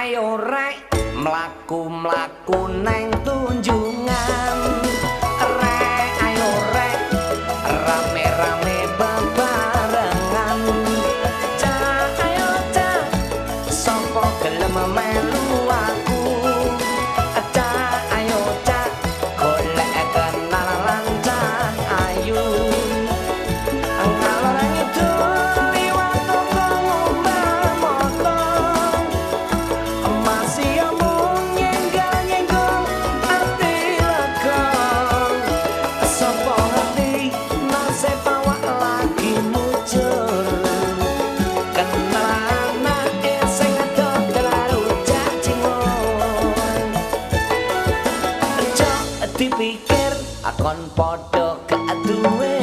Ayo rek, mlaku-mlaku neng Tunjungan. Rek ayo rek, rame-rame bebarengan. Cak ayo cak, sopo gelem melu aku? Cak ayo cak, golek kenalan cah ayu. Ngalor ngidul liwat toko ngumbah moto, masih mung nyenggol-nyenggol ati lega. Sopo ngerti nasib awak lagi mujur, kenal anake sing dodol rujak cingur. Ojo dipikir akon padha gak duwe.